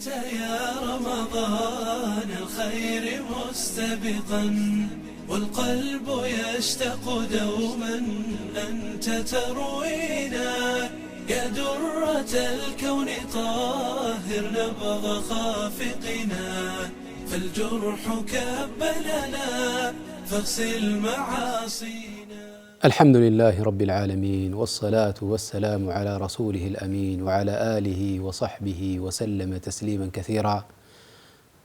يا رمضان الخير مستبقا، والقلب يشتاق دوما أنت تروينا. يا درة الكون طهر نبض خافقنا، فالجرح كب لنا فاغسل معاصينا. الحمد لله رب العالمين، والصلاة والسلام على رسوله الأمين وعلى آله وصحبه وسلم تسليما كثيرا.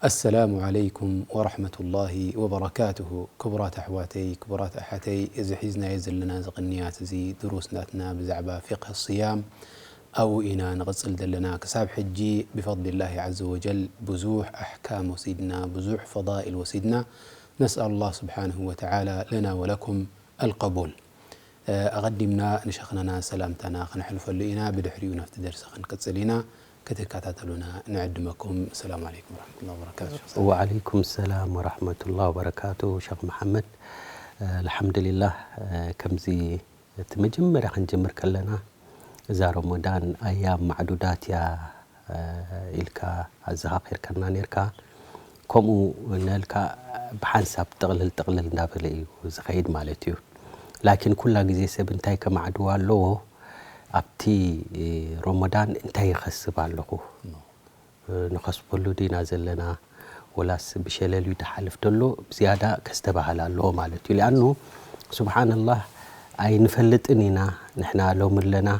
السلام عليكم ورحمة الله وبركاته. ክቡራት ኣሕዋተይ፣ ክቡራት ኣሓተይ፣ እዚ ሒዝናዮ ዘለና እዚ ቅንያት እዚ ድሩስ ናትና ብዛዕባ ፊቅህ ስያም ኣብኡ ኢና ንቕጽል ዘለና። ክሳብ ሕጂ ብፈድሊላሂ ዐዘ ወጀል ብዙሕ ኣሕካም ወሲድና፣ ብዙሕ ፈዳኢል ወሲድና። ነስኣል ላህ ስብሓንሁ ወተዓላ ለና ወለኩም ኣልቀቡል። ኣቐዲምና ንሸኽናና ሰላምታና ከነሕልፈሉ ኢና። ብድሕሪኡ ናብቲ ደርሲ ክንቅጽል ኢና። ክትከታተሉና ንዕድመኩም። ሰላም ዓለይኩም ወረሕመቱላሂ ወበረካቱ። ወዓለይኩም ሰላም ወረሕመቱላሂ ወበረካቱ። ሸኽ መሓመድ፣ ኣልሓምዱሊላህ፣ ከምዚ እቲ መጀመርያ ክንጅምር ከለና እዛ ረመዳን ኣያም ማዕዱዳት እያ ኢልካ ኣዘኻኺርካና ነርካ። ከምኡ ነልካ ብሓንሳብ ጥቕልል ጥቕልል እንዳበለ እዩ ዝኸይድ ማለት እዩ። ላኪን ኩላ ግዜ ሰብ እንታይ ከማዕድዋ ኣለዎ? ኣብቲ ረመዳን እንታይ ይኸስብ ኣለኹ? ንኸስበሉ ዲና ዘለና ወላስ ብሸለል እዩ ድሓልፍ ደሎ? ብዝያዳ ከስተባህል ኣለዎ ማለት እዩ። ሊኣኑ ስብሓንላህ ኣይንፈልጥን ኢና። ንሕና ሎሚ ኣለና፣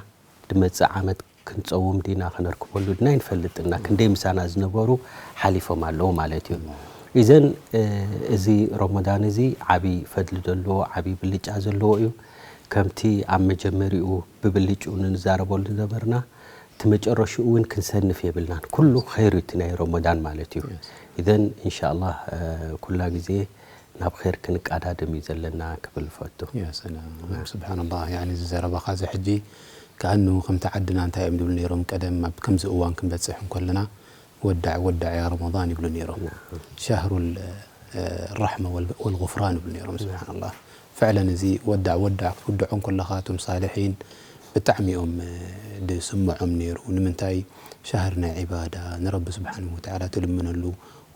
ድመጽእ ዓመት ክንጸውም ዲና፣ ክነርክበሉ ዲና ኣይንፈልጥና። ክንደይ ምሳና ዝነበሩ ሓሊፎም ኣለዉ ማለት እዩ። ኢዘን እዚ ረመዳን እዚ ዓቢ ፈድሊ ዘለዎ፣ ዓቢ ብልጫ ዘለዎ እዩ። ከምቲ ኣብ መጀመሪኡ ብብልጭኡ ንዛረበሉ ዝነበርና፣ እቲ መጨረሽኡ እውን ክንሰንፍ የብልናን። ኩሉ ኸይር እዩ እቲ ናይ ረመዳን ማለት እዩ። ኢዘን ኢንሻላህ ኩላ ግዜ ናብ ኸይር ክንቃዳደም እዩ ዘለና ክብል ፈቱ። ያ ሰላም። ስብሓንላህ፣ ያኒ እዚ ዘረባኻ እዚ ሕጂ ከኣኑ ከምቲ ዓድና እንታይ እዮም ዝብሉ ነይሮም ቀደም፣ ኣብ ከምዚ እዋን ክንበጽሕ እንከለና፣ ወዳዕ ወዳዕ ያ ረመዳን ይብሉ ነይሮም። ሻህሩ ራሕመ ወልغፍራን ይብሉ ነይሮም። ስብሓንላህ፣ ፍዕለን እዚ ወዳዕ ወዳዕ ክትውድዖ እንከለኻ፣ እቶም ሳልሒን ብጣዕሚ እዮም ድስምዖም ነይሩ። ንምንታይ? ሻህር ናይ ዒባዳ፣ ንረቢ ስብሓንሁ ወተዓላ ትልምነሉ፣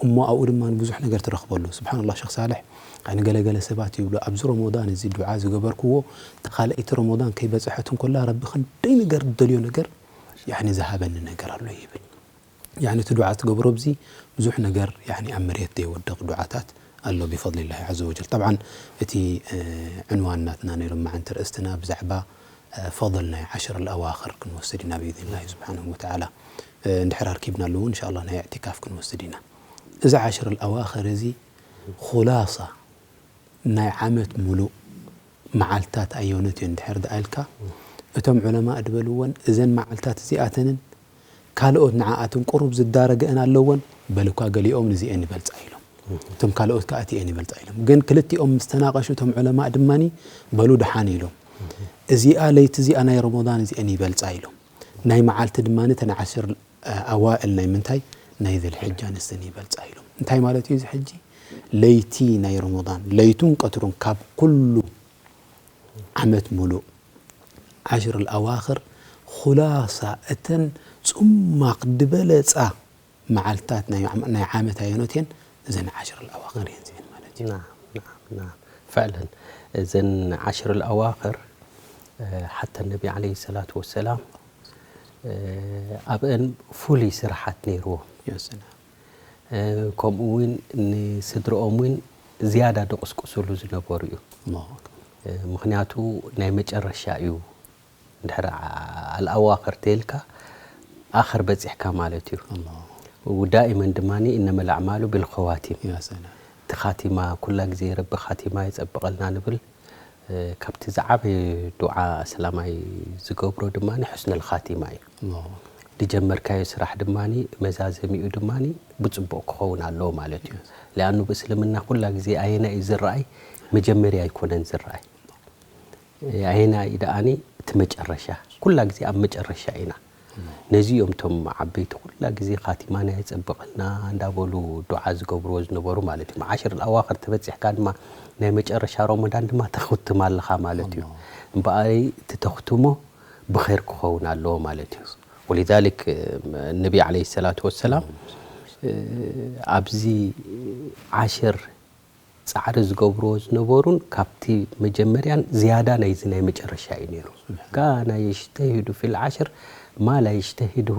እሞ ኣብኡ ድማ ብዙሕ ነገር ትረኽበሉ። ስብሓንላህ፣ ሸኽ ሳልሕ፣ ንገለገለ ሰባት ይብሉ፣ ኣብዚ ረመዳን እዚ ዱዓ ዝገበርክዎ፣ እታ ካልኣይቲ ረመዳን ከይበጽሐት እንከላ ረቢ ክንደይ ነገር ዝደልዮ ነገር፣ ያኒ ዝሃበኒ ነገር ኣሎ ይብል። ያኒ እቲ ዱዓ ትገብሮ ኣብዚ ብዙሕ ነገር ያኒ ኣብ መሬት ዘይወድቕ ዱዓታት ኣሎ ብፈድሊላሂ ዐዘ ወጀል። ጠብዓን እቲ ዕንዋን ናትና ናይ ሎማዓንቲ ርእስትና ብዛዕባ ፈضል ናይ ዓሽር ኣልኣዋኽር ክንወስድ ኢና ብኢዝኒላሂ ስብሓንሁ ወተዓላ። እንድሕር ኣርኪብናሉ እውን እንሻላህ ናይ እዕቲካፍ ክንወስድ ኢና። እዚ ዓሽር ኣልኣዋኽር እዚ ኹላሳ ናይ ዓመት ሙሉእ መዓልታት ኣየኖት እየን እንድሕር ደኣ ኢልካ፣ እቶም ዑለማእ ዝበልወን እዘን መዓልታት እዚኣተንን ካልኦት ንዓኣትን ቁሩብ ዝዳረገአን ኣለወን፣ በል እኳ ገሊኦም ንዚአን ይበልጻ ኢሎም። እቶም ካልኦት ከኣ እቲአን ይበልጻ ኢሎም። ግን ክልቲኦም ምስ ተናቐሹ እቶም ዑለማእ ድማኒ በሉ ደሓን ኢሎም። እዚኣ ለይቲ እዚኣ ናይ ረመዳን እዚአን ይበልጻ ኢሎም። ናይ መዓልቲ ድማ እተን ዓሽር ኣዋእል ናይ ምንታይ ናይ ዝልሕጃ ንሰን ይበልጻ ኢሎም። እንታይ ማለት እዩ እዚ ሕጂ? ለይቲ ናይ ረመዳን ለይቱን ቀትሩን ካብ ኩሉ ዓመት ሙሉእ ዓሽር ኣልኣዋኽር ኹላሳ እተን ጽማቕ ድበለጻ መዓልታት ናይ ዓመት ኣየኖት እየን? እዘን ዓሽር ኣልኣዋኽር እየን እዚአን ማለት እዩ። ናም፣ ናም፣ ናም። ፍዕለን እዘን ዓሽር ኣልኣዋኽር ሓታ ነቢ ዓለይሂ ሰላቱ ወሰላም ኣብአን ፍሉይ ስራሓት ነይርዎም። ያ ሰላም። ከምኡ እውን ንስድርኦም እውን ዝያዳ ደቕስቅስሉ ዝነበሩ እዩ። ኣላሁ ኣክበር። ምኽንያቱ ናይ መጨረሻ እዩ። እንድሕር ኣልኣዋኽር ተይልካ ኣኽር በፂሕካ ማለት እዩ። ኣላሁ። ዳኢመን ድማ እነመል ኣዕማሉ ቢልኸዋቲም። ያ ሰላም። እቲ ኻቲማ ኩላ ግዜ ረቢ ኻቲማ የፀብቐልና ንብል። ካብቲ ዝዓበየ ዱዓ ኣስላማይ ዝገብሮ ድማ ሕስነል ኻቲማ እዩ። ኣላሁ። ዝጀመርካዮ ስራሕ ድማ መዛዘሚኡ ድማ ብፅቡቕ ክኸውን ኣለዎ ማለት እዩ። ሊኣኑ ብእስልምና ኩላ ግዜ ኣየናይ እዩ ዝረኣይ? መጀመርያ ኣይኮነን ዝረኣይ። ኣየናይ እዩ ደኣኒ? እቲ መጨረሻ። ኩላ ግዜ ኣብ መጨረሻ ኢና። ነዚ እዮም እቶም ዓበይቲ ኩላ ግዜ ኻቲማና የፀብቐልና እንዳበሉ ዱዓ ዝገብርዎ ዝነበሩ ማለት እዩ። ዓሽር ኣዋኽር ተበፂሕካ ድማ ናይ መጨረሻ ረመዳን ድማ ተኽትም ኣለኻ ማለት እዩ። እምበኣረይ እቲ ተኽትሞ ብኸይር ክኸውን ኣለዎ ማለት እዩ። ወሊዛሊክ ነቢ ዓለይሂ ሰላቱ ወሰላም ኣብዚ ዓሽር ጻዕሪ ዝገብርዎ ዝነበሩን ካብቲ መጀመርያን ዝያዳ ናይዚ ናይ መጨረሻ እዩ ነይሩ። ካነ የጅተሂዱ ፊል ዓሽር ማ ላ የጅተሂድሁ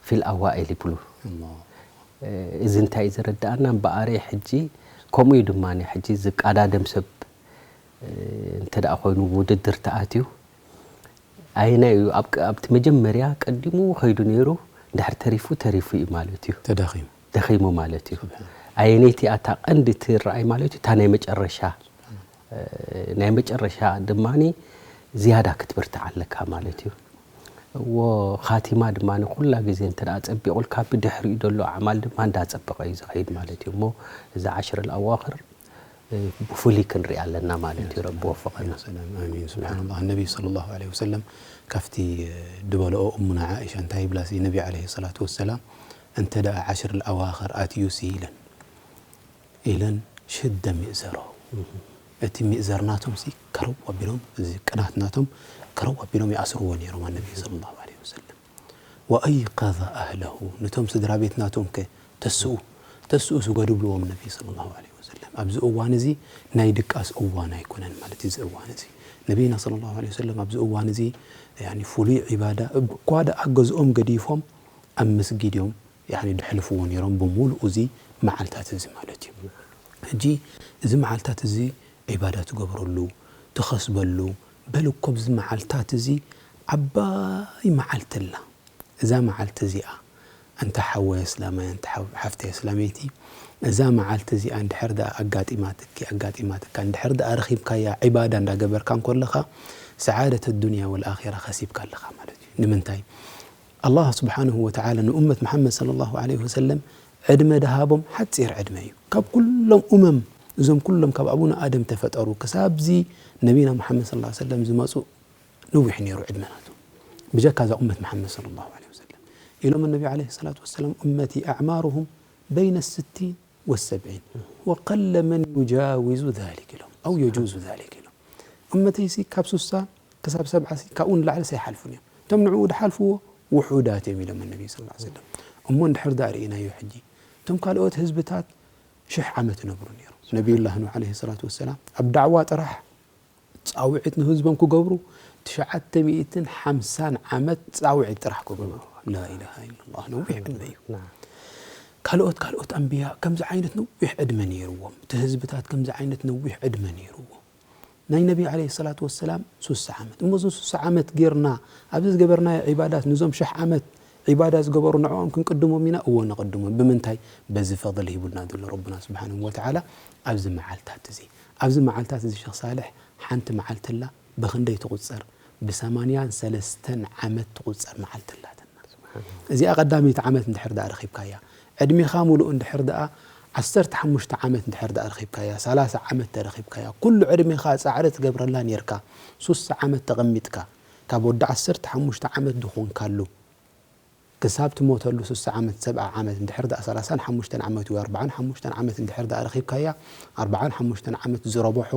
ፊል ኣዋኢል ይብሉ። እዚ እንታይ እዩ ዘረድኣና? እምበኣረይ ሕጂ ከምኡ እዩ ድማ ሕጂ ዝቃዳደም ሰብ እንተ ደኣ ኮይኑ ውድድር ተኣትዩ ኣየናይ እዩ ኣብቲ መጀመርያ ቀዲሙ ከይዱ ነይሩ፣ ድሕር ተሪፉ ተሪፉ እዩ ማለት እዩ። ተዳኺሙ። ደኺሙ ማለት እዩ። ኣየነይቲ ኣታ ቀንዲ እቲ ረኣይ ማለት እዩ፣ እታ ናይ መጨረሻ፣ ናይ መጨረሻ ድማ ዝያዳ ክትብርትዕ ኣለካ ማለት እዩ። እዎ፣ ኻቲማ ድማ ኩላ ግዜ እንተ ደኣ ጸቢቑልካ፣ ብድሕሪኡ ዘሎ ኣዕማል ድማ እንዳጸበቐ እዩ ዝኸይድ ማለት እዩ። እሞ እዚ ዓሽር ኣልኣዋኽር ብፍሉይ ክንሪኣ ኣለና ማለት እዩ። ረቢ ወፈቐና። ሰላም፣ ኣሚን። ስብሓንላህ። ነቢ ሰለላሁ ዐለይሂ ወሰለም ካብቲ ድበልኦ እሙና ዓኢሻ እንታይ ይብላ ሲ ነቢ ዐለይሂ ሰላቱ ወሰላም፣ እንተ ደኣ ዓሽር ኣልኣዋኽር ኣትዩ ሲ ኢለን፣ ኢለን ሽደ ሚእዘሮ። እቲ ሚእዘር ናቶም ሲ ከረው ኣቢሎም፣ እዚ ቅናት ናቶም ከረው ኣቢሎም ይኣስርዎ ነይሮም ኣነቢ ሰለላሁ ዐለይሂ ወሰለም። ወአይቀዘ ኣህለሁ፣ ነቶም ስድራ ቤት ናቶም ከ ተስኡ፣ ተስኡ ስገዱ ብልዎም ነቢ ሰለላሁ ዐለይሂ ወሰለም። ኣብዚ እዋን እዚ ናይ ድቃስ እዋን ኣይኮነን ማለት እዚ እዋን እዚ። ነቢና ሰለላሁ ዐለይሂ ወሰለም ኣብዚ እዋን እዚ ያኒ ፍሉይ ዒባዳ፣ እኳ ደኣ ገዝኦም ገዲፎም ኣብ መስጊድ እዮም ያኒ ድሕልፍዎ ነይሮም ብምሉኡ እዚ መዓልታት እዚ ማለት እዩ። ሕጂ እዚ መዓልታት እዚ ዒባዳ ትገብረሉ፣ ትኸስበሉ፣ በል እኮ ኣብዚ መዓልታት እዚ ዓባይ መዓልቲ ኣላ። እዛ መዓልቲ እዚኣ፣ ኣንታ ሓወይ ኣስላማይ፣ ኣንታ ሓው-፣ ሓፍተይ ኣስላመይቲ፣ እዛ መዓልቲ እዚኣ እንድሕር ደኣ ኣጋጢማትኪ፣ ኣጋጢማትካ፣ እንድሕር ደኣ ረኺብካያ፣ ዒባዳ እንዳገበርካ እንከለኻ፣ ሰዓደት ኣዱንያ ወልኣኺራ ከሲብካ ኣለኻ ማለት እዩ። ንምንታይ? ኣላህ ስብሓንሁ ወተዓላ ንኡመት መሓመድ ሰለላሁ ዐለይሂ ወሰለም ዕድመ ደሃቦም ሓፂር ዕድመ እዩ። ካብ ኩሎም ኡመም፣ እዞም ኩሎም ካብ ኣቡነ ኣደም ተፈጠሩ፣ ክሳብዚ ነቢና መሓመድ ሰለላሁ ዐለይሂ ወሰለም ዝመፁ ነዊሕ ነይሩ ዕድመ ናቱ። ብጀካ እዛ ኡመት መሓመድ ሰለላሁ ዐለይሂ ወሰለም። ኢሎም ነቢ ዐለይሂ ሰላቱ ወሰላም፣ "ኡመቲ ኣዕማሩሁም በይነ ስቲን ወሰብዒን ወቀለ መን ዩጃዊዙ ዛሊክ" ኢሎም፣ ኣው የጁዙ ዛሊክ ኢሎም። ኡመተይሲ ካብ ሱሳ ክሳብ ሰብዓ ሲ፣ ካብኡ ንላዕሊ ኣይሓልፉን እዮም። እቶም ንዕኡ ድሓልፍዎ ውሑዳት እዮም ኢሎም ነቢ ሰለላሁ ዐለይሂ ወሰለም። እሞ እንድሕር ደኣ ርኢናዮ ሕጂ፣ እቶም ካልኦት ህዝብታት ሽሕ ዓመት ይነብሩ ነይሮም። ነቢዩላህ ኑሕ ዐለይሂ ሰላቱ ወሰላም ኣብ ዳዕዋ ጥራሕ ጻውዒት ንህዝቦም ክገብሩ ትሽዓተ ሚእትን ሓምሳን ዓመት ጻውዒት ጥራሕ ክገብሩ። ላኢላሃ ኢለላህ፣ ነዊሕ ዕድመ እዩ። ናም። ካልኦት፣ ካልኦት ኣንብያ ከምዚ ዓይነት ነዊሕ ዕድመ ነይርዎም። እቲ ህዝብታት ከምዚ ዓይነት ነዊሕ ዕድመ ነይርዎም። ናይ ነቢ ዐለይሂ ሰላቱ ወሰላም ሱሳ ዓመት። እሞ እዞም ሱሳ ዓመት ጌርና፣ ኣብዚ ዝገበርናዮ ዒባዳት፣ ንዞም ሽሕ ዓመት ዒባዳ ዝገበሩ ንዕኦም ክንቅድሞም ኢና? እዎ፣ ንቕድሞም። ብምንታይ? በዚ ፈضል ሂቡልና ዘሎ ረቡና ስብሓንሁ ወተዓላ ኣብዚ መዓልታት እዚ። ኣብዚ መዓልታት እዚ ሸኽ ሳልሕ፣ ሓንቲ መዓልቲ ኣላ፣ ብኽንደይ ትቑጸር? ብሰማንያን ሰለስተን ዓመት ትቑጸር መዓልቲ ኣላትና። እዚኣ ቀዳመይቲ ዓመት እንድሕር ደኣ ረኺብካያ፣ ዕድሜኻ ሙሉእ እንድሕር ደኣ ዓሰርተ ሓሙሽተ ዓመት እንድሕር ደኣ ረኺብካያ፣ ሰላሳ ዓመት ተረኺብካያ፣ ኩሉ ዕድሜኻ ጻዕሪ ትገብረላ ኔርካ፣ ሱሳ ዓመት ተቐሚጥካ፣ ካብ ወዲ ዓሰርተ ሓሙሽተ ዓመት ዝኾንካሉ ክሳብ ትሞተሉ ሱሳ ዓመት፣ ሰብዓ ዓመት፣ እንድሕር ደኣ ሰላሳን ሓሙሽተን ዓመት ወይ ኣርብዓን ሓሙሽተን ዓመት እንድሕር ደኣ ረኺብካያ፣ ኣርብዓን ሓሙሽተን ዓመት ዝረብሖ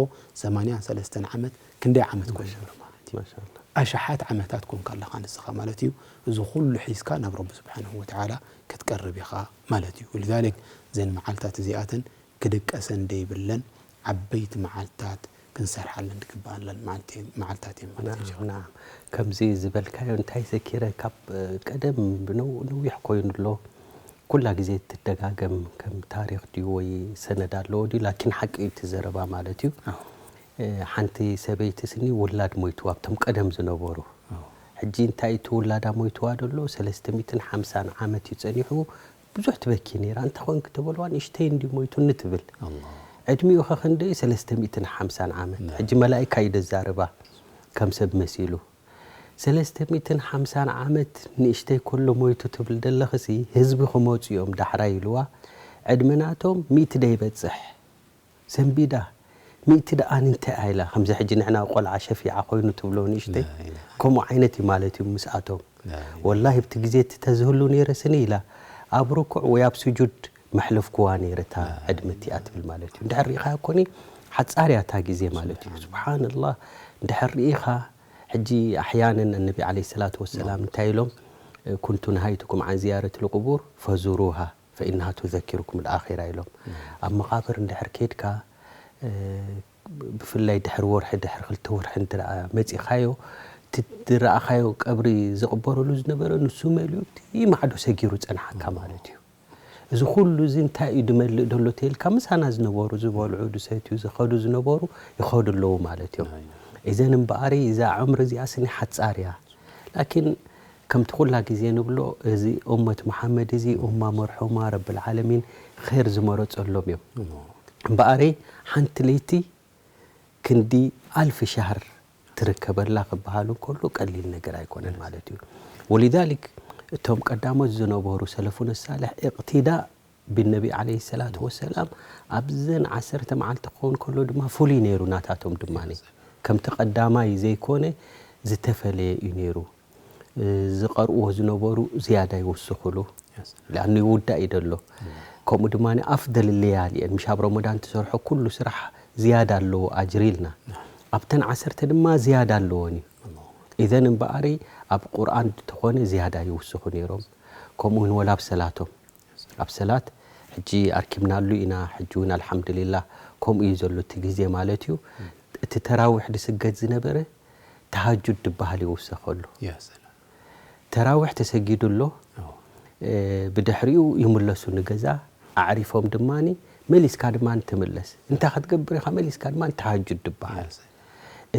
ሰማንያን ሰለስተን ዓመት ክንደይ ዓመት ኮይኑ ኣሎ ማለት እዩ? ማሻኣላህ። ኣሽሓት ዓመታት ኮንካ ኣለኻ ንስኻ ማለት እዩ። እዚ ኩሉ ሒዝካ ናብ ረቢ ስብሓንሁ ወተዓላ ክትቀርብ ኢኻ ማለት እዩ። ወሊዛሊክ እዘን መዓልታት እዚኣተን ክድቀሰን ደይብለን ዓበይቲ መዓልታት ክንሰርሓለን ዝግበኣለን መዓልቲ-፣ መዓልታት እየን ማለት እዩ። ናም፣ ናም። ከምዚ ዝበልካዮ እንታይ ዘኪረ፣ ካብ፣ እ፣ ቀደም ብነው-፣ ነዊሕ ኮይኑ ኣሎ። ኩላ ግዜ ትደጋገም ከም ታሪኽ ድዩ ወይ ሰነድ ኣለዎ ድዩ? ላኪን ሓቂ እዩ እቲ ዘረባ ማለት እዩ። ኣዎ። እ፣ ሓንቲ ሰበይቲ ስኒ ውላድ ሞይትዋ፣ ኣብቶም ቀደም ዝነበሩ። ኣዎ። ሕጂ እንታይ እቲ ውላዳ ሞይትዋ ደሎ? ሰለስተ ሚእትን ሓምሳን ዓመት እዩ ጸኒሑ። ብዙሕ ትበኪ ነይራ። እንታይ ኮንክ ተበልዋ፣ ንእሽተይ እንዲ ሞይቱኒ ትብል። ኣላህ። ዕድሚኡ ኸ ክንደይ? ሰለስተ ሚእትን ሓምሳን ዓመት። ናም። ሕጂ መላኢካ እዩ ደዛርባ ከም ሰብ መሲሉ። ሰለስተ ሚእትን ሓምሳን ዓመት ንእሽተይ ከሎ ሞይቱ ትብል ደለኽሲ፣ ህዝቢ ክመጹ እዮም ዳሕራይ ኢልዋ። ዕድመ ናቶም ሚእቲ ደይበጽሕ። ሰንቢዳ፣ ሚእቲ ደኣ እንታይ ኣይላ? ከምዚ ሕጂ ንሕና ቆልዓ ሸፊዓ ኮይኑ ትብሎ ንእሽተይ፣ ላኢላሃ። ከምኡ ዓይነት እዩ ማለት እዩ ምስኣቶም። ላኢላሃ። ወላሂ፣ ኣብቲ ግዜ እቲ ተዝህሉ ነይረ ስኒ ኢላ፣ ኣብ ርኩዕ ወይ ኣብ ስጁድ መሕለፍኩዋ ነይረ እታ ላኢላሃ። ዕድመ እቲኣ ትብል ማለት እዩ። እንድሕር ርኢኻያ ኮኒ፣ ሓጻር እያ እታ ግዜ ማለት እዩ። ስብሓን። ስብሓንላህ፣ እንድሕር ርኢኻ፣ ሕጂ ኣሕያነን ነቢ ዓለይሂ ሰላቱ ወሰላም ናም። እንታይ ኢሎም? ኩንቱ ነሃይቱኩም ዓን ዝያረት ልቁቡር ፈዙሩሃ ፈኢናሃ ቱዘኪሩኩም ልኣኺራ ኢሎም። ኣብ መቓብር እንድሕር ከድካ ብፍላይ ድሕሪ ወርሒ ድሕሪ ክልተ ወርሒ እንድኣ መፂኻዮ እቲ ዝረኣኻዮ ቀብሪ ዝቕበረሉ ዝነበረ ንሱ መሊኡ እቲ ማዕዶ ሰጊሩ ፀንሓካ ማለት እዩ። እዚ ኩሉ እዚ እንታይ እዩ ድመልእ ደሎ ተልካ ምሳና ዝነበሩ ዝበልዑ ዝሰትዩ ዝኸዱ ዝነበሩ ይኸዱ ኣለዉ ማለት እዮም። ኢዘን እምበኣሪ እዛ ዕምሪ እዚኣ ስኒ ሓፃር እያ። ላኪን ከምቲ ኩላ ግዜ ንብሎ እዚ ኡመት መሓመድ እዚ ኡማ መርሑማ ረብል ዓለሚን ኸይር ዝመረፀሎም እዮም። እምበኣሪ ሓንቲ ለይቲ ክንዲ ኣልፍ ሻህር ትርከበላ ክበሃል እንከሎ ቀሊል ነገር ኣይኮነን ማለት እዩ። ወሊዛሊክ እቶም ቀዳሞት ዝነበሩ ሰለፉነ ሳልሕ እቕቲዳእ ብነቢ ዓለይሂ ሰላቱ ወሰላም ኣብዘን ዓሰርተ መዓልቲ ክኸውን ከሎ ድማ ፍሉይ ነይሩ ናታቶም ድማ ከምቲ ቀዳማይ ዘይኮነ ዝተፈለየ እዩ ነይሩ። ዝቐርእዎ ዝነበሩ ዝያዳ ይውስኹሉ። ለኣኑ ይውዳእ እዩ ደሎ። ከምኡ ድማ ኣፍደል ለያሊ እየን። ምሽ ኣብ ረመዳን ትሰርሖ ኩሉ ስራሕ ዝያዳ ኣለዎ ኣጅሪ ኢልና። ኣብተን ዓሰርተ ድማ ዝያዳ ኣለዎን እዩ። ኢዘን እምበኣሪ ኣብ ቁርኣን እንተኾነ ዝያዳ ይውስኹ ነይሮም። ከምኡ እውን ወላ ኣብ ሰላቶም። ኣብ ሰላት ሕጂ ኣርኪብናሉ ኢና። ሕጂ እውን ኣልሓምዱሊላህ ከምኡ እዩ ዘሎ እቲ ግዜ ማለት እዩ። እቲ ተራዊሕ ድስገድ ዝነበረ ተሃጁድ ድበሃል ይውሰኸሉ። ተራዊሕ ተሰጊዱ ኣሎ። ብድሕሪኡ ይምለሱ ንገዛ ኣዕሪፎም ድማ መሊስካ ድማ ትምለስ። እንታይ ክትገብር ኢኻ? መሊስካ ድማ ተሃጁድ ድበሃል።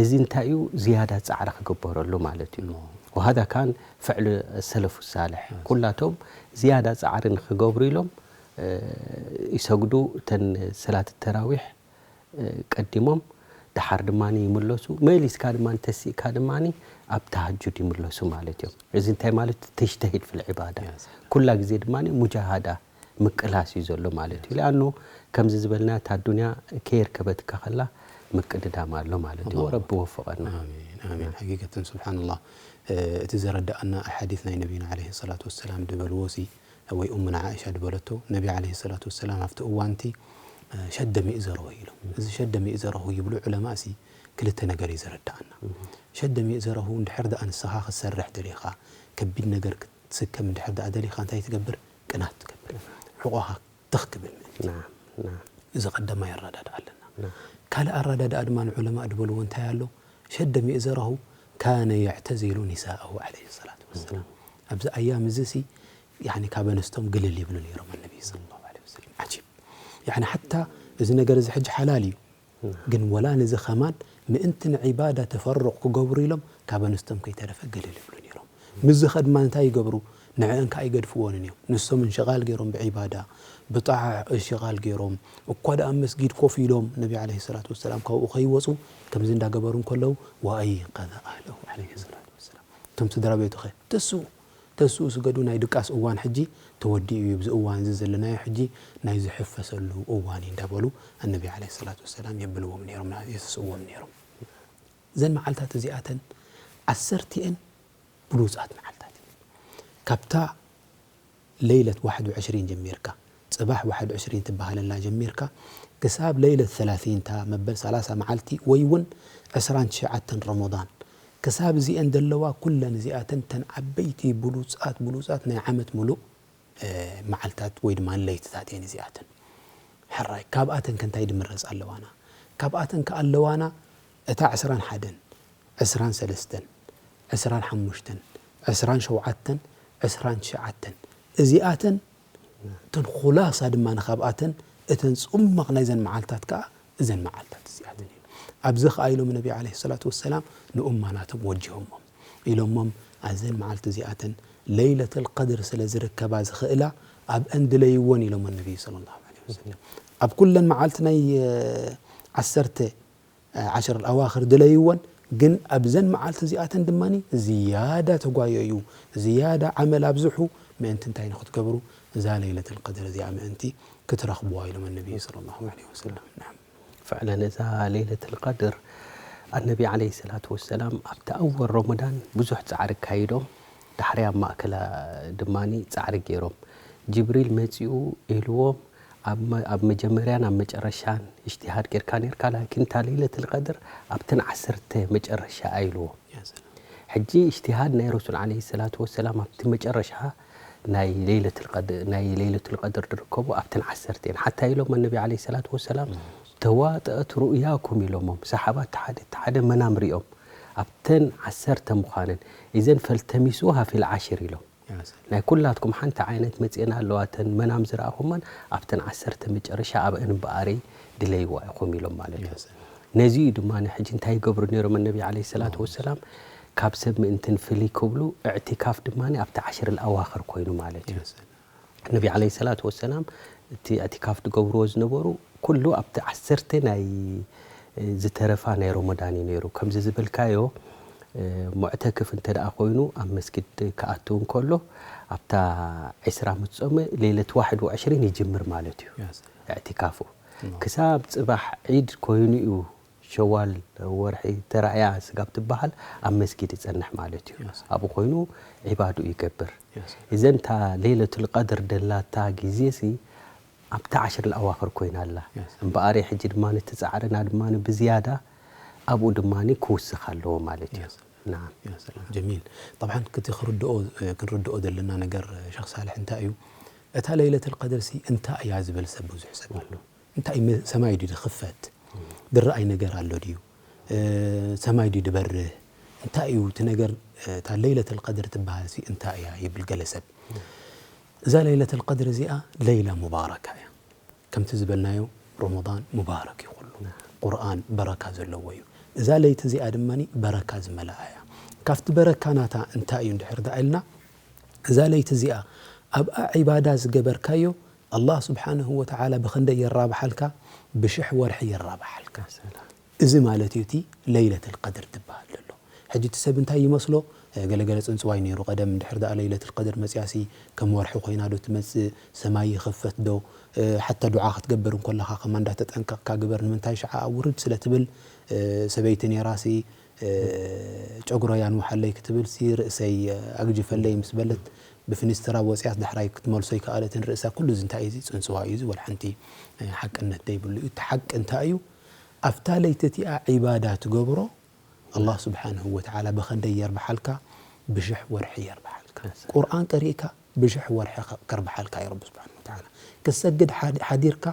እዚ እንታይ እዩ? ዝያዳ ፃዕሪ ክግበረሉ ማለት እዩ። ወሃዛ ካን ፍዕሊ ሰለፉ ሳልሕ ኩላቶም ዝያዳ ፃዕሪ ንክገብሩ ኢሎም ይሰግዱ። እተን ሰላት ተራዊሕ ቀዲሞም ደሓር ድማ ይምለሱ። መሊስካ ድማ ተሲእካ ድማ ኣብ ተሃጁድ ይምለሱ ማለት እዮም። እዚ እንታይ ማለት? ተጅተሂድ ፊል ዒባዳ ኩላ ግዜ ድማ ሙጃሃዳ ምቅላስ እዩ ዘሎ ማለት እዩ። ሊኣኑ ከምዚ ዝበልና እታ ኣዱንያ ከየርከበትካ ከላ ምቅድዳም ኣሎ ማለት እዩ። ረቢ ወፍቐና። ኣሚን ኣሚን። ሓቂቀተን ስብሓንላህ እቲ ዘረዳኣና ኣሓዲት ናይ ነቢና ዓለይሂ ሰላቱ ወሰላም ድበልዎ ሲ ወይ ኡምና ዓኢሻ ድበለቶ ነቢ ዓለይሂ ሰላቱ ወሰላም ኣብቲ እዋንቲ ሸደ ሚእዘረሁ ኢሎም። እዚ ሸደ ሚእዘረሁ ይብሉ ዑለማ ሲ ክልተ ነገር እዩ ዘረዳኣና። ሸደ ሚእዘረሁ እንድሕር ደኣ ንስኻ ክትሰርሕ ደሊኻ ከቢድ ነገር ክትስከም እንድሕር ደኣ ደሊኻ እንታይ ትገብር? ቅናት ትገብር። ሕቆኻ ትኽ ክብል ምእንቲ። እዚ ቀዳማይ ኣረዳድኣ ኣለና። ካልእ ኣረዳድኣ ድማ ንዑለማእ ድበልዎ እንታይ ኣሎ? ሸደ ሚእዘረሁ ካነ የዕተዚሉ ኒሳኣሁ ዓለይሂ ሰላቱ ወሰላም። ኣብዚ ኣያም እዚ ሲ ያኒ ካብ ኣንስቶም ግልል ይብሉ ነይሮም ኣነቢ ሰለላሁ ዓለይሂ ወሰለም። ዓጂብ። ያኒ ሓታ እዚ ነገር እዚ ሕጂ ሓላል እዩ። ግን ወላ ንዚ ከማን ምእንቲ ንዒባዳ ተፈሩቕ ክገብሩ ኢሎም ካብ ኣንስቶም ከይተረፈ ግልል ይብሉ ነይሮም። ምስዚ ኸድማ እንታይ ይገብሩ? ንዕአን ከኣ ኣይገድፍዎንን እዮም። ንሶም እንሽቓል ገይሮም ብዒባዳ ብጣዓ እንሽቓል ገይሮም እኳ ደኣ ኣብ መስጊድ ኮፍ ኢሎም ነቢ ዓለይሂ ሰላቱ ወሰላም ካብኡ ከይወፁ ከምዚ እንዳገበሩ እንከለዉ ወኣይቀዘ ኣህለሁ ዓለይሂ ሰላቱ ወሰላም እቶም ስድራ ቤቱ ኸ ተስኡ ተስኡ ስገዱ ናይ ድቃስ እዋን ሕጂ ተወዲኡ እዩ። ብዚ እዋን እዚ ዘለናዮ ሕጂ ናይ ዝሕፈሰሉ እዋን እዩ እንዳበሉ ኣነቢ ዓለይሂ ሰላቱ ወሰላም የብልዎም ነይሮም፣ የስስእዎም ነይሮም። እዘን መዓልታት እዚኣተን ዓሰርቲኤን ብሉፃት መዓልታት እዩ። ካብታ ለይለት ዋሕድ ወዕሽሪን ጀሚርካ ፅባሕ ዋሕድ ወዕሽሪን ትበሃለላ ጀሚርካ ክሳብ ለይለት ሰላሲን እታ መበል ሰላሳ መዓልቲ ወይ እውን ዕስራን ትሽዓተን ረመዳን ክሳብ እዚአን ዘለዋ ኩለን እዚኣተን ተን ዓበይቲ ብሉፃት ብሉፃት ናይ ዓመት ሙሉእ መዓልታት ወይ ድማ ለይትታት እየን እዚኣተን። ሕራይ ካብኣተን ከ እንታይ ድምረፅ ኣለዋና? ካብኣተን ከ ኣለዋና እታ ዕስራን ሓደን፣ ዕስራን ሰለስተን፣ ዕስራን ሓሙሽተን፣ ዕስራን ሸውዓተን፣ ዕስራን ትሽዓተን እዚኣተን እተን ኹላሳ ድማ ንኻብኣተን እተን ፅሙቕ ናይዘን መዓልታት ከዓ እዘን መዓልታት እዚኣተን እየን። ኣብዚ ከዓ ኢሎም ነቢ ዓለይሂ ሰላቱ ወሰላም ንኡማ ናቶም ወጅሆሞም ኢሎሞም ኣዘን መዓልቲ እዚኣተን ለይለተል ቀድር ስለ ዝርከባ ዝኽእላ ኣብአን ድለይወን ኢሎም ነቢይ ሰለላሁ ዐለይሂ ወሰለም። ኣብ ኩለን መዓልቲ ናይ ዓሰርተ ዓሽር ኣዋኽር ድለይወን ግን ኣብዘን መዓልቲ እዚኣተን ድማ ዝያዳ ተጓየዩ፣ ዝያዳ ዓመል ኣብዝሑ ምእንቲ እንታይ ንክትገብሩ እዛ ለይለተል ቀድር እዚኣ ምእንቲ ክትረኽብዋ ኢሎም ነቢይ ሰለላሁ ዐለይሂ ወሰለም። ናም። ፍዕለን እዛ ለይለተል ቀድር ኣነቢ ዓለይሂ ሰላቱ ወሰላም ኣብቲ ኣወል ረመዳን ብዙሕ ፃዕሪ ኣካይዶም ዳሕሪ ኣብ ማእከላ ድማ ፃዕሪ ገይሮም ጅብሪል መፂኡ ኢልዎም ኣብ መጀመርያን ኣብ መጨረሻን እጅትሃድ ጌርካ ኔርካ ላኪን እታ ለይለተል ቀድር ኣብተን ዓሰርተ መጨረሻ ኢልዎም። ሕጂ እጅትሃድ ናይ ረሱል ዓለይሂ ሰላቱ ወሰላም ኣብቲ መጨረሻ ናይ ለይለቱል ቀድ-፣ ናይ ለይለቱል ቀድር ዝርከቡ ኣብተን ዓሰርተ እየን። ሓታ ኢሎም ነቢ ዓለይሂ ሰላቱ ወሰላም፣ "ተዋጠአት ሩእያኩም" ኢሎሞም። ሰሓባት ሓደ፣ ሓደ መናም ሪኦም ኣብተን ዓሰርተ ምዃነን፣ "ኢዘን ፈልተሚሱሃ ፊል ዓሽር" ኢሎም። ያ ሰላም። ናይ ኩላትኩም ሓንቲ ዓይነት መጽኤን ኣለዋ፣ እተን መናም ዝረኣኹመን ኣብተን ዓሰርተ መጨረሻ ኣብአን እምበኣረይ ድለይዋ ኢኹም ኢሎም ማለት እዩ። ያ ሰላም። ነዚ እዩ ድማ ሕጂ እንታይ ይገብሩ ነይሮም ነቢ ዓለይሂ ሰላቱ ወሰላም፣ ካብ ሰብ ምእንትን ፍልይ ክብሉ፣ እዕቲካፍ ድማ ኣብቲ ዓሽር ኣዋኽር ኮይኑ ማለት እዩ። ያ ሰላም። ነቢ ዓለይሂ ሰላቱ ወሰላም እቲ እዕቲካፍ ዝገብርዎ ዝነበሩ ኩሉ ኣብቲ ዓሰርተ ናይ ዝተረፋ ናይ ረመዳን እዩ ነይሩ። ከምዚ ዝበልካዮ፣ እ፣ ሙዕተክፍ እንተ ደኣ ኮይኑ ኣብ መስጊድ ክኣቱ እንከሎ ኣብታ ዕስራ ምስ ጾመ ለይለት ዋሕድ ወዕሽሪን ይጅምር ማለት እዩ። ያ ሰላም። እዕቲካፉ። ክሳብ ጽባሕ ዒድ ኮይኑ እዩ ሸዋል ወርሒ ተራእያ ስጋብ ትበሃል ኣብ መስጊድ ይጸንሕ ማለት እዩ። ያ ሰላም። ኣብኡ ኮይኑ ዒባድኡ ይገብር። ያ ሰላም። እዘን እታ ለይለቱል ቀድር ደላታ ግዜሲ ኣብታ ዓሽር ኣዋኽር ኮይና ኣላ። ያ ሰላም። እምበኣር ሕጂ ድማ እቲ ጻዕርና ድማ ብዝያዳ ኣብኡ ድማ ክውስኽ ኣለዎ ማለት እዩ። ያ ሰላም። ናም። ያ ሰላም። ጀሚል። ጠብዓን፣ እቲ ክርድኦ፣ ክንርድኦ ዘለና ነገር፣ ሸኽ ሳልሕ፣ እንታይ እዩ? እታ ለይለቱል ቀድርሲ እንታይ እያ ዝብል ሰብ ብዙሕ ሰብ ኣሎ። እንታይ ም-፣ ሰማይ ድዩ ዝኽፈት? ዝረኣይ ነገር ኣሎ ድዩ? እ፣ ሰማይ ድዩ ዝበርህ? እንታይ እዩ እቲ ነገር? እ፣ እታ ለይለቱል ቀድር ትበሃልሲ እንታይ እያ ይብል ገለ ሰብ። እዛ ለይለቱል ቀድር እዚኣ ለይላ ሙባረካ እያ። ከምቲ ዝበልናዮ፣ ረመዳን ሙባረክ እዩ ኩሉ። ቁርኣን በረካ ዘለዎ እዩ። እዛ ለይቲ እዚኣ ድማ በረካ ዝመልኣ እያ። ካብቲ በረካ ናታ እንታይ እዩ እንድሕር ደኣ ኢልና፣ እዛ ለይቲ እዚኣ ኣብኣ ዒባዳ ዝገበርካዮ፣ ኣላህ ስብሓነሁ ወተዓላ ብኽንደይ የራብሓልካ? ብሽሕ ወርሒ የራብሓልካ። ሰላም። እዚ ማለት እዩ እቲ ለይለቱል ቀድር ትበሃል ዘሎ። ሕጂ እቲ ሰብ እንታይ ይመስሎ? እ፣ ገለገለ ጽንጽዋይ ነይሩ ቀደም፣ እንድሕር ደኣ ለይለቱል ቀድር መጽያሲ ከም ወርሒ ኮይና ዶ ትመጽእ? ሰማይ ይኽፈት ዶ? እ፣ ሓታ ዱዓ ክትገብር እንከለኻ ከማ እንዳተጠንቀቕካ ግበር። ንምንታይ ሽዓ ውርድ ስለ ትብል፣ እ፣ ሰበይቲ ነይራሲ፣ እ፣ ጨጉረይ ኣንውሓለይ ክትብልሲ ርእሰይ ኣግጅፈለይ ምስ በለት ብፍኒስትራ ወጽያስ ዳሕራይ ክትመልሶ ኣይከኣለትን ርእሳ። ኩሉ እዚ እንታይ እዩ? እዚ ጽንጽዋይ እዩ። እዚ ወላ ሓንቲ፣ እ፣ ሓቅነት ዘይብሉ እዩ። እቲ ሓቂ እንታይ እዩ? ኣብታ ለይቲ እቲኣ ዒባዳ ትገብሮ፣ ኣላህ ስብሓንሁ ወተዓላ ብኸንደይ የርብሓልካ? ብሽሕ ወርሒ የርብሓልካ። ቁርኣን ቀሪእካ ብሽሕ ወርሒ ከ-፣ ከርብሓልካ እዩ ረቢ ስብሓንሁ ወተዓላ። ክትሰግድ ሓዲ-፣ ሓዲርካ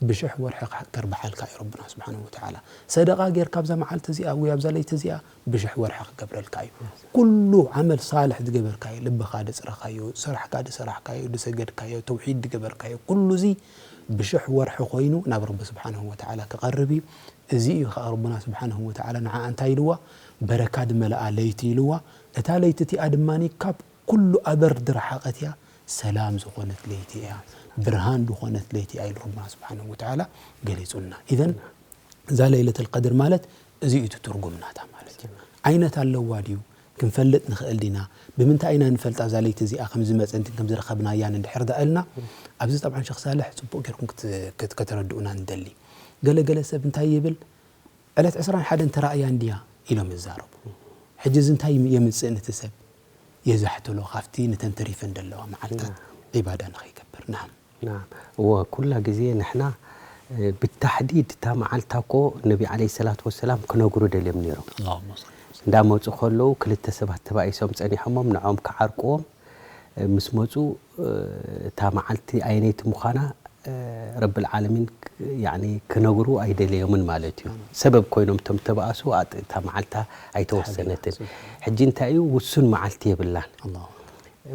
ብሽሕ ወርሒ ከ-፣ ከርብሓልካ እዩ ረብና ስብሓንሁ ወተዓላ። ሰደቓ ጌርካ ኣብዛ መዓልቲ እዚኣ ወይ ኣብዛ ለይቲ እዚኣ ብሽሕ ወርሒ ክገብረልካ እዩ። ኩሉ ዓመል ሳልሕ ዝገበርካዮ፣ ልብኻ ድጽረኻዮ፣ ስራሕካ ድሰራሕካዮ፣ ድሰገድካዮ፣ ተውሒድ ድገበርካዮ፣ ኩሉ እዚ ብሽሕ ወርሒ ኮይኑ ናብ ረቢ ስብሓንሁ ወተዓላ ክቐርብ እዩ። እዚ እዩ ኸዓ ረብና ስብሓንሁ ወተዓላ ንዓኣ እንታይ ኢልዋ? በረካ ድመልኣ ለይቲ ኢልዋ። እታ ለይቲ እቲኣ ድማ ካብ ኩሉ ኣበር ድረሓቐት እያ፣ ሰላም ዝኾነት ለይቲ እያ፣ ብርሃን ዝኾነት ለይቲ እያ ኢሉ ረብና ስብሓንሁ ወተዓላ ገሊጹልና። ኢዘን እዛ ለይለቱል ቀድር ማለት እዚ እዩ እቲ ትርጉም ናታ ማለት እዩ። ዓይነት ኣለዋ ድዩ? ክንፈልጥ ንኽእል ዲና? ብምንታይ ኢና ንፈልጣ እዛ ለይቲ እዚኣ ከም ዝመጸንትን ከም ዝረኸብናያን እንድሕር ደኣ ኢልና፣ ኣብዚ ጠብዓን ሸኽ ሳልሕ ጽቡቕ ጌርኩም ክት-፣ ክት-፣ ከተረድኡና ንደሊ። ገለ ገለ ሰብ እንታይ ይብል? ዕለት ዕስራን ሓደን ተራእያ እንድያ ኢሎም ይዛረቡ። ሕጂ እዚ እንታይ የምጽእ ነቲ ሰብ? የዛሕትሎ ካብቲ ነተን ተሪፈን ዘለዋ መዓልታት ዒባዳ ንኸይገብር። ናም። ናም። እወ፣ ኩላ ግዜ ንሕና፣ እ፣ ብታሕዲድ እታ መዓልታ እኮ ነቢ ዓለይሂ ሰላቱ ወሰላም ክነግሩ ደልዮም ነይሮም። ኣላሁመ ሰሊ ወሰለም። እንዳመጹ ከለዉ ክልተ ሰባት ተባኢሶም ጸኒሖሞም ንዖም ክዓርቅዎም፣ እ፣ ምስ መጹ፣ እ፣ እታ መዓልቲ ኣየነይቲ ምዃና፣ እ፣ ረብል ዓለሚን ክ-፣ ያዕኒ ክነግሩ ኣይደለዮምን ማለት እዩ። ሰበብ ኮይኖም እቶም ተባእሱ ኣጥ-፣ እታ መዓልታ ኣይተወሰነትን። ሕጂ እንታይ እዩ፣ ውሱን መዓልቲ የብላን። ኣላሁ።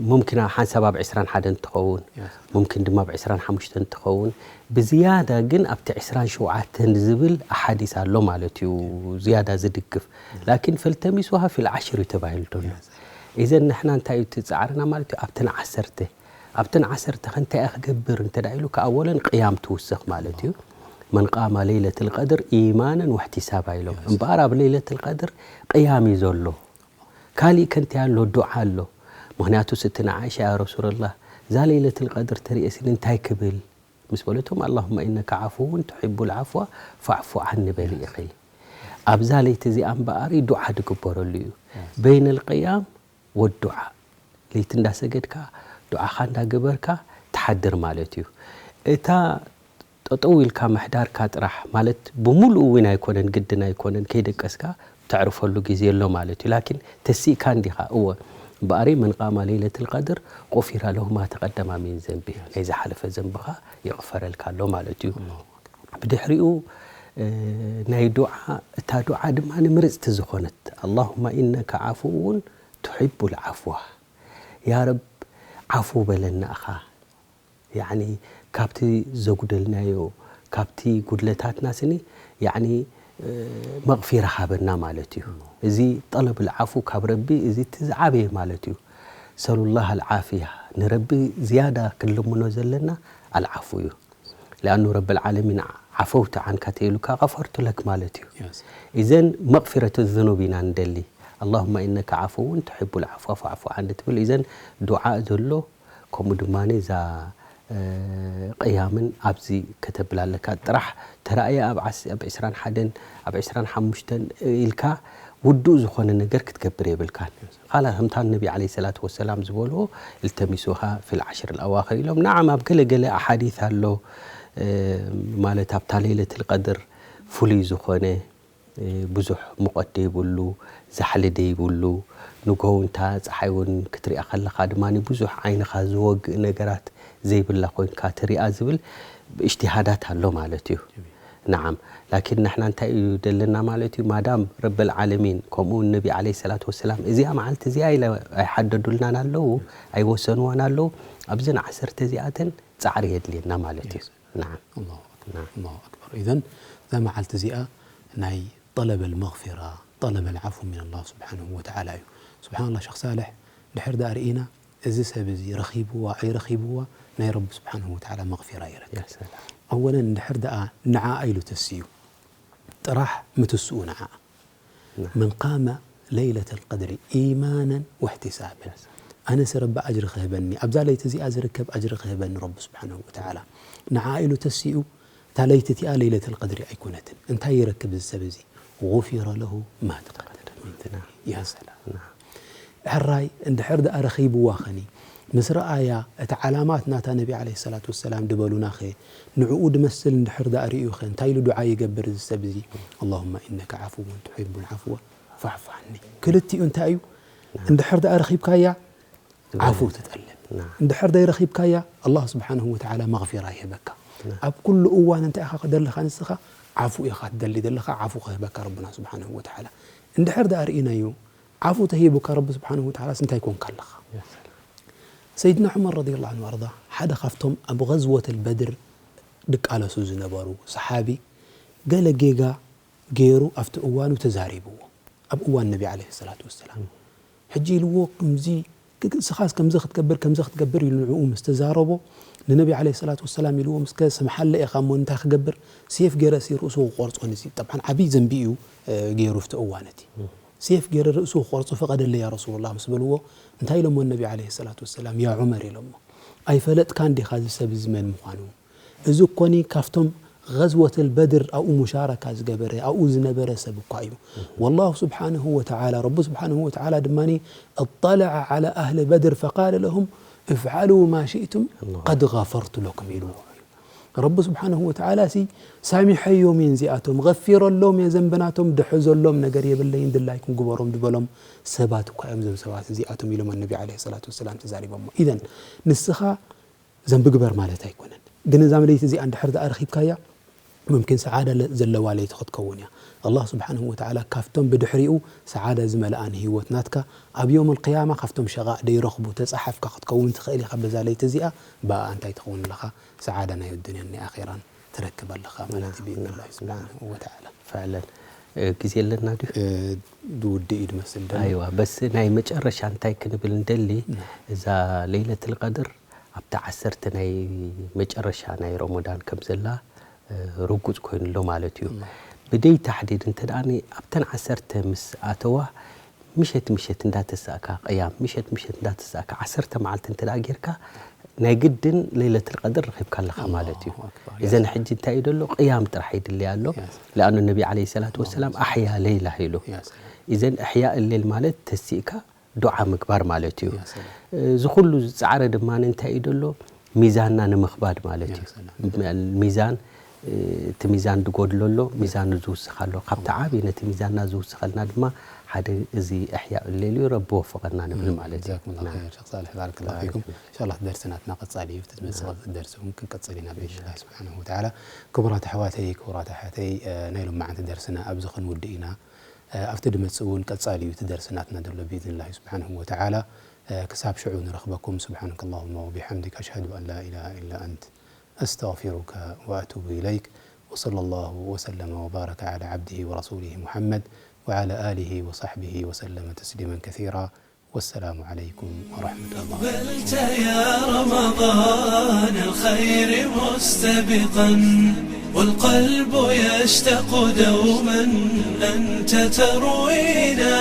ሙምኪን ሓንሳብ ኣብ ዕስራን ሓደን ትኸውን፣ ያ። ሙምኪን ድማ ኣብ ዕስራን ሓሙሽተን ትኸውን። ብዝያዳ ግን ኣብቲ ዕስራን ሸውዓተን ዝብል ኣሓዲስ ኣሎ ማለት እዩ፣ ዝያዳ ዝድግፍ። ላኪን ፈልተሚሱሃ ፊል ዓሽር እዩ ተባሂሉ ዘሎ። ያ። ኢዘን ንሕና እንታይ እዩ እቲ ጻዕርና ማለት እዩ? ኣብተን ዓሰርተ፣ ኣብተን ዓሰርተ ከ እንታይ እየ ክገብር እንተ ደኣ ኢሉ፣ ከኣወለን ቅያም ትውስኽ ማለት እዩ። መን ቃማ ለይለቱል ቀድር ኢማነን ወሕቲሳባ ኢሎም። እምበኣር ኣብ ለይለቱል ቀድር ቅያም እዩ ዘሎ። ካሊእ ከ እንታይ ኣሎ? ዱዓ ኣሎ። ምኽንያቱስ እቲ ንዓይሻ፣ "ያ ረሱለላህ፣ እዛ ለይለቱል ቀድር ተርእየሲ እንታይ ክብል?" ምስ በለቶም፣ "ኣላሁመ ኢነካ ዓፉውን ቱሒቡል ዓፍዋ ፈዕፉ ዓኒ" በሊ ኢኺ። ኣብዛ ለይቲ እዚኣ እምበኣር ዱዓ ዝግበረሉ እዩ። በይነል ቅያም ወዱዓ፣ ለይቲ እንዳሰገድካ፣ ዱዓኻ እንዳገበርካ ትሓድር ማለት እዩ። እታ ጠጠው ኢልካ ምሕዳርካ ጥራሕ፣ ማለት ብምሉኡ እውን ኣይኮነን፣ ግድን ኣይኮነን፣ ከይደቀስካ ተዕርፈሉ ግዜ ኣሎ ማለት እዩ። ላኪን ተሲእካ እንዲኻ፣ እወ፣ እምበኣሪ መን ቃማ ለይለተል ቀድር ቁፊረ ለሁ ማ ተቀደማ ሚን ዘንቢ፣ ናይ ዝሓለፈ ዘንብኻ ይቕፈረልካ ኣሎ ማለት እዩ። ብድሕሪኡ፣ እ፣ ናይ ዱዓ፣ እታ ዱዓ ድማ ንምርጽቲ ዝኾነት፣ ኣላሁመ ኢነከ ዓፉውን ቱሒቡል ዓፍዋ፣ ያ ረብ ዓፉ በለና እኻ፣ ያዕኒ ካብቲ ዘጉደልናዮ፣ ካብቲ ጉድለታትና ስኒ፣ ያዕኒ፣ እ፣ መቕፊራ ሃበና ማለት እዩ። እዚ ጠለብ ኣልዓፉ ካብ ረቢ፣ እዚ እቲ ዝዓበየ ማለት እዩ። ሰሉላህ ኣልዓፍያ፣ ንረቢ ዝያዳ ክንልምኖ ዘለና ኣልዓፉ እዩ። ሊኣኑ ረብል ዓለሚን ዓፈውቱ ዓንካ ተይሉካ፣ ገፈርቱ ለክ ማለት እዩ። Yes. ኢዘን መቕፊረቱ ዙኑብ ኢና ንደሊ። ኣላሁመ ኢነከ ዓፉውን ቱሒቡል ዓፍዋ ፈዕፉ ዓኒ ትብል። ኢዘን ዱዓ ዘሎ፣ ከምኡ ድማ እዛ፣ እ፣ ቅያምን ኣብዚ ከተብል ኣለካ። ጥራሕ ተራእየ ኣብ ዓስ-፣ ኣብ ዕስራን ሓደን፣ ኣብ ዕስራን ሓሙሽተን ኢልካ ውዱእ ዝኾነ ነገር ክትገብር የብልካን። ኻላ ከምታ ነቢ ዓለይሂ ሰላቱ ወሰላም ዝበልዎ፣ "التمسوها في العشر الأواخر" ኢሎም። ነዓም፣ ኣብ ገለ ገለ ኣሓዲት ኣሎ፣ እ፣ ማለት ኣብታ ለይለቱል ቀድር ፍሉይ ዝኾነ፣ እ፣ ብዙሕ ሙቐት ደይብሉ፣ ዛሕሊ ደይብሉ፣ ንግሆ እንታ ጸሓይ እውን ክትሪኣ ከለኻ ድማ ብዙሕ ዓይንኻ ዝወግእ ነገራት ዘይብላ ኮይንካ ትሪኣ ዝብል እጅትሃዳት ኣሎ ማለት እዩ። ነዓም። ላኪን ንሕና እንታይ እዩ ደለና ማለት እዩ? ማዳም ረበል ዓለሚን፣ ከምኡ እውን ነቢ ዓለይሂ ሰላቱ ወሰላም፣ እዚኣ መዓልቲ እዚኣ ኢለ ኣይሓደዱልናን ኣለዉ፣ ኣይወሰንዋን ኣለዉ። ኣብዘን ዓሰርተ እዚኣተን ጻዕሪ የድልየና ማለት እዩ። Yes. ነዓም። ኣላሁ ኣክበር፣ ነዓም። ኣላሁ ኣክበር። ኢዘን እዛ መዓልቲ እዚኣ ናይ ጠለበል መግፊራ፣ ጠለበል ዓፉ ሚን ኣላህ ስብሓንሁ ወተዓላ እዩ። ስብሓንላህ፣ ሸኽ ሳልሕ፣ ድሕር ደኣ ርኢና፣ እዚ ሰብ እዚ ረኺብዋ ኣይረኺብዋ፣ ናይ ረቢ ስብሓንሁ ወተዓላ መግፊራ ይረክብ። ያ ሰላም። ኣወለን፣ ድሕር ደኣ ንዓኣ ኢሉ ተስዩ፣ ጥራሕ ምትስኡ ንዓኣ። ናም። መን ቃመ ለይለተል ቀድሪ ኢማናን ወሕቲሳበን። ያ ሰላም። ኣነስ ረቢ ኣጅሪ ክህበኒ፣ ኣብዛ ለይቲ እዚኣ ዝርከብ ኣጅሪ ክህበኒ ረቢ ስብሓንሁ ወተዓላ። ንዓኣ ኢሉ ተስኡ፣ እታ ለይቲ እቲኣ ለይለተል ቀድሪ ኣይኮነትን። እንታይ ይረክብ እዚ ሰብ እዚ? ጉፊረ ለሁ ማ ተቀደመ ሚን ዘንቢ። ያ ሰላም። ናም። ሕራይ እንድሕር ደኣ ረኺብዋ ኸኒ፣ ምስ ረኣያ እቲ ዓላማት ናታ ነቢ ዓለይሂ ሰላቱ ወሰላም ድበሉናኸ፣ ንዕኡ ድመስል እንድሕር ደኣ ርእዩኸ፣ እንታይ ኢሉ ዱዓ ይገብር እዚ ሰብ እዚ? "ኣላሁመ ኢነከ ዓፉውን ቱሒቡል ዓፍወ ፈዕፉ ዓኒ።" ክልቲኡ እንታይ እዩ? ናም። እንድሕር ደኣ ረኺብካያ፣ ዓፉ ትጠልብ። ናም። እንድሕር ደይረኺብካያ፣ ኣላህ ስብሓንሁ ወተዓላ መግፊራ ይህበካ። ናም። ኣብ ኩሉ እዋን እንታይ ኢኻ ደለኻ ንስኻ? ዓፉ ኢኻ ትደሊ ዘለኻ፣ ዓፉ ክህበካ ረብና ስብሓንሁ ወተዓላ። እንድሕር ደኣ ርኢናዮ፣ ዓፉ ተሂቡካ ረቢ ስብሓንሁ ወተዓላስ እንታይ ኮንካ ኣለኻ? ያ ሰላም። ሰይድና ዑመር ረዲየላሁ ዐንሁ ወኣርዳ፣ ሓደ ካብቶም ኣብ ገዝወተል በድር ድቃለሱ ዝነበሩ ሰሓቢ፣ ገለ ጌጋ ገይሩ ኣብቲ እዋኑ ተዛሪብዎ፣ ኣብ እዋን ነቢ ዓለይሂ ሰላቱ ወሰላም። ሕጂ ኢልዎ፣ "ከምዚ፣ ክ-፣ ስኻስ ከምዚ ክትገብር፣ ከምዚ ክትገብር" ኢሉ ንዕኡ ምስ ተዛረቦ፣ ንነቢ ዓለይሂ ሰላቱ ወሰላም ኢልዎም፣ "እስከ ስምሓለ ኢኻ እሞ እንታይ ክገብር? ሴፍ ገይረ ሲ ርእሱ ክቆርጾ ንሲ"፣ ጠብዓን ዓብዪ ዘንቢ እዩ፣ እ፣ ገይሩ ኣብቲ እዋን እቲ። "ሴፍ ገይረ ርእሱ ክቆርጾ ፍቐደለይ ያ ረሱሉላህ" ምስ በልዎ፣ እንታይ ኢሎሞ ነቢ ዓለይሂ ሰላቱ ወሰላም? "ያ ዑመር" ኢሎሞ፣ "ኣይፈለጥካን ዲኻ እዚ ሰብ እዚ መን ምዃኑ? እዚ እኮኒ ካብቶም ገዝወተል በድር ኣብኡ ሙሻረካ ዝገበረ፣ ኣብኡ ዝነበረ ሰብ እኳ እዩ። ወላሁ ስብሓንሁ ወተዓላ፣ ረቢ ስብሓንሁ ወተዓላ ድማኒ፣ እጠለዐ ዓላ ኣህሊ በድር ፈቃለ ለሁም እፍዓሉ ማ ሽእቱም አላሁ ቀድ ገፈርቱ ለኩም" ኢልዎ። ረቢ ስብሓንሁ ወተዓላ ሲ፣ "ሳሚሐዮም እየ እዚኣቶም፣ ገፊረሎም እየ ዘንብናቶም፣ ድሕዘሎም ነገር የብለይን፣ ድላይኩም ግበሮም" ዝበሎም ሰባት እኳ እዮም እዞም ሰባት እዚኣቶም ኢሎም ነቢ ዓለይሂ ሰላቱ ወሰላም ተዛሪቦሞ። ኢዘን ንስኻ ዘንቢ ግበር ማለት ኣይኮነን። ግን እዛ ለይቲ እዚኣ እንድሕር ደኣ ረኺብካያ፣ ሙምኪን ሰዓዳ ለ-፣ ዘለዋ ለይቲ ክትከውን እያ። ኣላህ ስብሓንሁ ወተዓላ ካብቶም ብድሕሪኡ ሰዓዳ ዝመልኣን ህይወት ናትካ፣ ኣብ የውመል ቅያማ ካብቶም ሸቓእ ደይረኽቡ ተጻሓፍካ ክትከውን ትኽእል ኢኻ። በዛ ለይቲ እዚኣ ብኣኣ እንታይ ትኸውን ኣለኻ? ሰዓዳ ናይ ኣዱንያን ናይ ኣኼራን ትረክብ ኣለኻ ማለት እዩ፣ ብኢዝኒ ላህ ስብሓንሁ ወተዓላ። ፈዕለን፣ እ፣ ግዜ ኣለና ድዩ? እ፣ ድውድእ እዩ ድመስል ደሎ። ኣይዋ፣ በስ ናይ መጨረሻ እንታይ ክንብል እንደሊ፣ ና። እዛ ለይለቱል ቀድር ኣብታ ዓሰርተ ናይ መጨረሻ ናይ ረመዳን ከም ዘላ፣ እ፣ ርጉጽ ኮይኑ ኣሎ ማለት እዩ። ና። ብደይ ታሕዲድ እንተ ደኣ ኒ-፣ ኣብተን ዓሰርተ ምስ ኣተዋ፣ ምሸት ምሸት እንዳተሳእካ ቅያም፣ ምሸት ምሸት እንዳተሳእካ ዓሰርተ መዓልቲ እንተ ደኣ ጌርካ፣ ናይ ግድን ለይለቱል ቀድር ረኺብካ ኣለኻ ማለት እዩ። ኣላሁ ኣክበር። እዘን ሕጂ እንታይ እዩ ደሎ? ቅያም ጥራሕ ይድለያ ኣሎ። ያ ሰላም። ለኣኑ ነቢ ዓለይሂ ሰላቱ ወሰላም ኣሕያ ለይላ ኢሉ። ያ ሰላም። እዘን እሕያ እሌል ማለት ተሲእካ ዱዓ ምግባር ማለት እዩ። ያ ሰላም። እዚ ኩሉ ዝጻዕረ ድማ እንታይ እዩ ደሎ? ሚዛንና ንምኽባድ ማለት ያ እዩ። ሰላም። ሚዛን እቲ ሚዛን ዝጎድሎ ኣሎ፣ ሚዛኑ ዝውስኽ ኣሎ። ካብቲ ዓብዪ ነቲ ሚዛንና ዝውስኸልና ድማ ሓደ እዚ እሕያእ ሌሉ ረቢ ወፈቐና ንብል ማለት እዩ። ጀዛኩም ላ ኸይር ሸክ ሳልሕ ባረክ ላ ፊኩም። እንሻላ ደርሲ ናትና ቀጻሊ እዩ። እቲ ዝመፅእ ደርሲ እውን ክንቀፅል ኢና ብኢዝንላህ ስብሓንሁ ወተዓላ። ክቡራት ኣሕዋተይ ክቡራት ኣሓተይ፣ ናይ ሎማዓንቲ ደርስና ኣብዚ ክንውድእ ኢና። ኣብቲ ድመፅእ እውን ቀጻሊ እዩ እቲ ደርሲ ናትና ዘሎ ብኢዝንላህ ስብሓንሁ ወተዓላ። ክሳብ ሽዑ ንረኽበኩም። سبحانك اللهم وبحمدك أشهد أن لا إله إلا أنت أستغفرك وأتوب إليك. وصلى الله وسلم وبارك على عبده ورسوله محمد وعلى آله وصحبه وسلم تسليما كثيرا. والسلام عليكم ورحمة الله. أقبلت يا رمضان الخير مستبقا، والقلب يشتاق دوما أنت تروينا.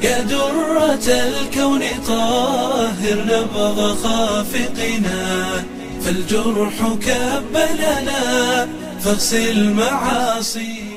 يا درة الكون طهر نبض خافقنا، فالجرح كب لنا فاغسل معاصينا.